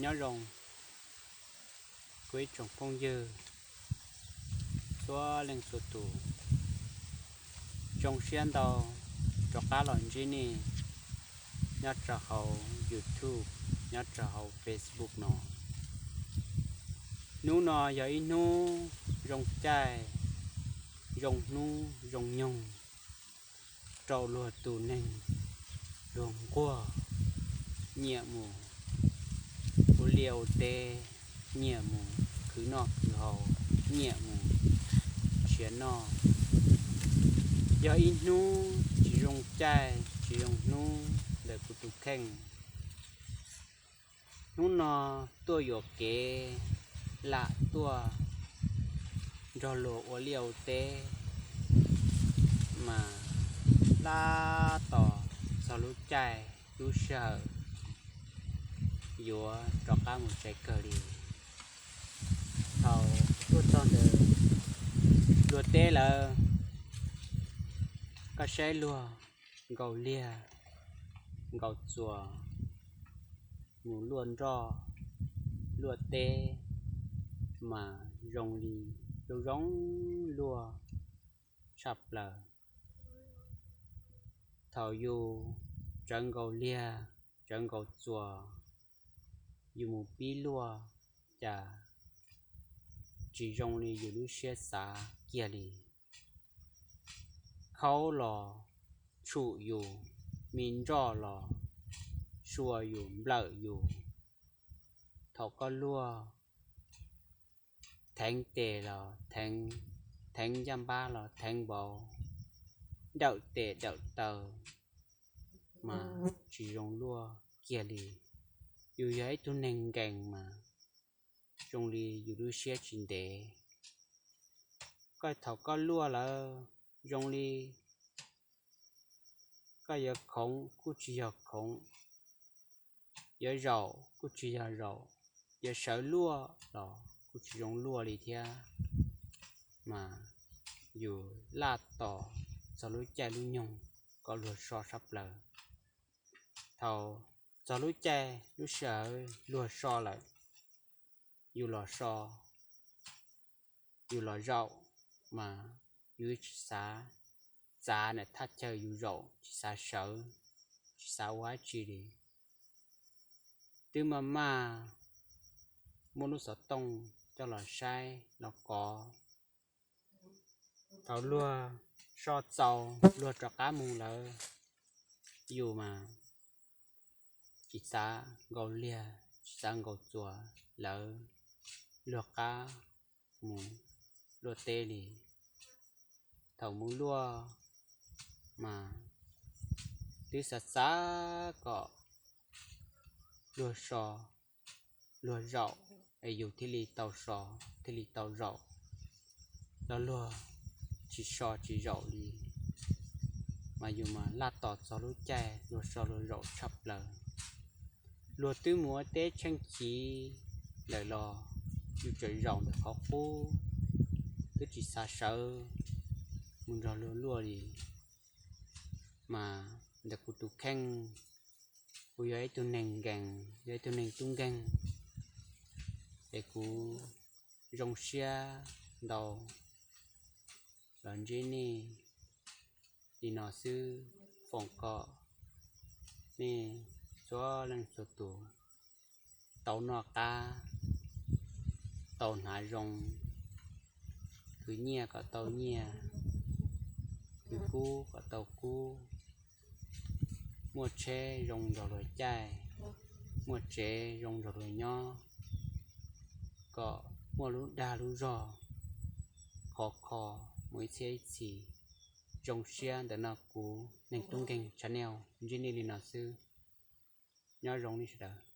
Nyob zoo kuv ib tsoom phooj ywg txhua leej txhua tus, zoo siab ntau rov qab los ntsib nej nyob rau hauv YouTube, nyob rau hauv Facebook no. Hnub no yog ib hnub zoo caij, zoo hnub zoo nyoog rau luag tus neeg, luag nquag nyiam mus ua liaj ua teb, nyiam mus khwv noj khwv haus, nyiam mus nrhiav noj. Yog ib hnub tsis zoo caij tsis zoo hnub ntawm kuv tus kheej. Hnub no tuaj yuam kev lam tuaj nrog luag ua liaj ua teb, mas lab tos txog lub caij lub sij hawm yuav rov qab mus tsev kawg li. Thaum tuaj txog ntawm luag teb lawm, koj saib luag nkaus liag nkaus txuas mus luaj nroj luaj teb, mas zoo li zoo zoo luaj tshaj plaws. Thaum yus tsawv nkaus liag tsawv nkaus txuas, yus mus pib luaj cas tsis zoo li yus lub siab xav kiag li. Khaub los tshum yus, me nroj los sua yus nplawm yus. Thaum koj luaj, theev tes los theev, theev ncaj npab los theev npaum, dawm tes dawm taw, mas tsis zoo luaj kiag li. Yus yog ib tug neeg nkees mas zoo li yus lub siab tsis ntev. Koj thaum koj luaj lawm zoo li koj yuav khoov kuj tsis yog khoov, yuav zaum kuj tsis yog zaum, yuav sawv luaj los kuj tsis zoo luaj li thiab. Mas yus laj tos txog lub caij lub nyoog kom luag so tshaj plaws. Thaum txog lub caij lub sij hawm luag so lawm, yus los so, yus los zaum, mas yus tsis xav txav nram thaj chaw yus zaum, tsis xav sawv, tsis xav ua dab tsi li. Twb maj maj muab lub xov tooj coj los saib los kov. Thaum luag so txaus luag rov qab mus lawm, yus mas tsis xav nkaus liag tsis xav nkaus txuas lawm, luag qab mus luaj teb li. Thaum mus luaj mas twb xav xav kom luag so, luag zaum es yus thiaj li tau so, thiaj li tau zaum. Los luag tsis so tsis zaum li, mas yus mas laj tos txog lub caij luag so luag zaum tshaj plaws. Luag twb mus ua teb tsheej chiv lawm los yus tseem zaum ntawm qhov qub, twb tsis xav sawv mus nrog luag luaj li. Mas ntawm kuv tus kheej, kuv yog ib tug neeg nkees, yog ib tug neeg tub nkeeg, es kuv zoo siab ntau los ntsib nej li no xwb. Foom kom nej txhua leej txhua tus tau noj qab, tau hnav zoo, khwv nyiaj kom tau nyiaj, khwv kub kom tau kub, muaj tsheb zoo nrog luag caij, muaj tsev zoo nrog luag nyob, kom muaj lub dag lub zog khov kho mus ib txhiab ib txhis. Zoo siab ntawm no kuv Neeg Tub Nkeeg Channel ntsib nej li no xwb. Nyob zoo nej sawv daws.